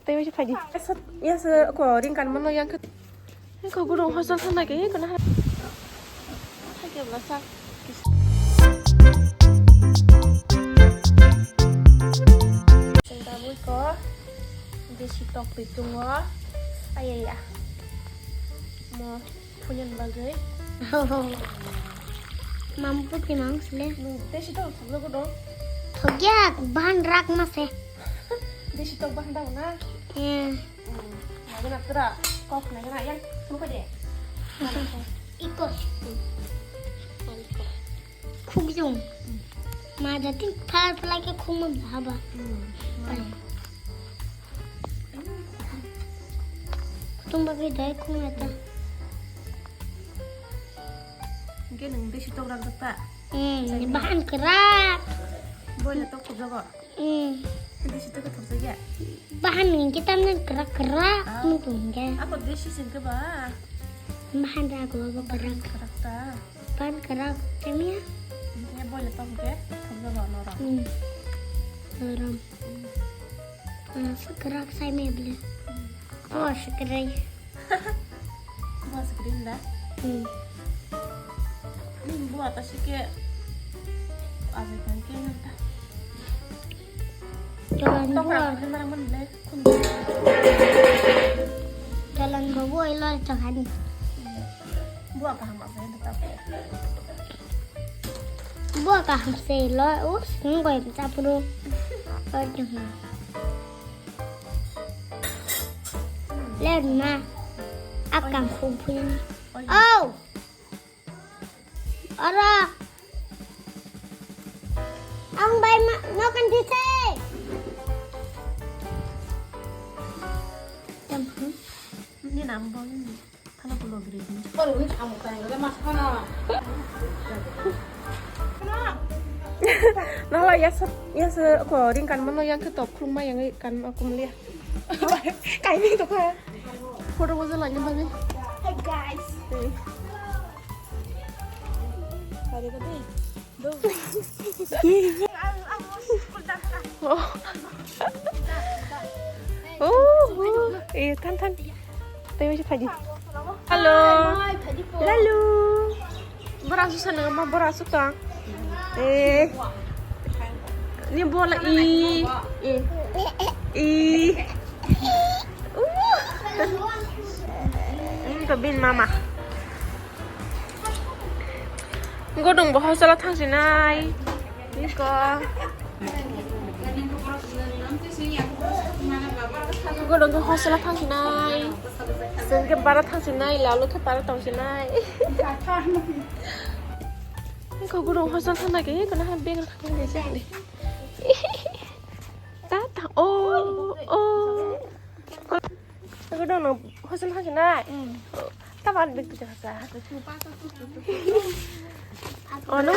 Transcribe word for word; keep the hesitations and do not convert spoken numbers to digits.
Tei bai se phaidi. Yasa, yasa ko ring kan mano yang khe. Ko gurung hostel thang nai ke, ko na. Hai ke bla sa. Sing tabui ko. Desi tok pitung o. Ayaya. Mo. Phunyan bagwi. Mam puti mang sile. Nung desi tok thokjago do? Thokjak, bahan rak mase. Desi tok bahan daw na? He. Hmm. Nagana tura, kok nagana yang, muka de. Iko. Khukjung. Ma dating pha phalai khe khukma haba. Hmm. Pai. Kutung bagwi dai khukma ta. Hingke nwng desi tok rak dak ta? Hmm, bahan kwrak. Boila tok khobjago? Hmm. Desi tok khobjagya? Bahan hingke tamni kwrak kwrak. Ah. Mutung hingke. Ako desi singke ba? Bahan rago abo kwrak. Kwrak ta? Pan kwrak temia. Hingke boila tok hingke khobjago norok. Hmm. Norom. Hmm. Ah, kwrak sai me bile. Hmm. Oh, kwrak. Bua sikiri hinda? Hmm. Ni bua ta sike. Abe kan ke hinda. Jalan bua. Tokra ni marang man le. Jalan bua ilo jalan. Bua kaham ase hinda ta. Bua kaham se lo. Us, ngoi ta puru. Oi, jangan. Lerna. Akang khupin. Oh. Ora. Ang bai ma, no kan dise. Ini nambah ini. Kalau belum gini. Nala yasa, yasa ko ring kan mano yang ke top khulma yang kan aku melihat. Kaini to ka. Photo ko jala ni bagi. Hey guys. Hey. Kare ka dei. Do. Oh. Oh, oh. Eh, tan tan. Tei bai se phaidi. Hello. Lalu. Bora su sana ma bora su ta. Eh. Ni bola i. I. I. Uh. Ini to bin mama. Godong bo hostel thang sinai. Niko. Godong ke hostel thang sinai. Sengke bara thang sinai, lalu ke bara thang sinai. Niko godong hostel thang nai ke, kena ha beng thang nai sih. Tata, oh, oh. Aku dong no hostel hake nai. Hmm. Taban big tu jasa. Oh no.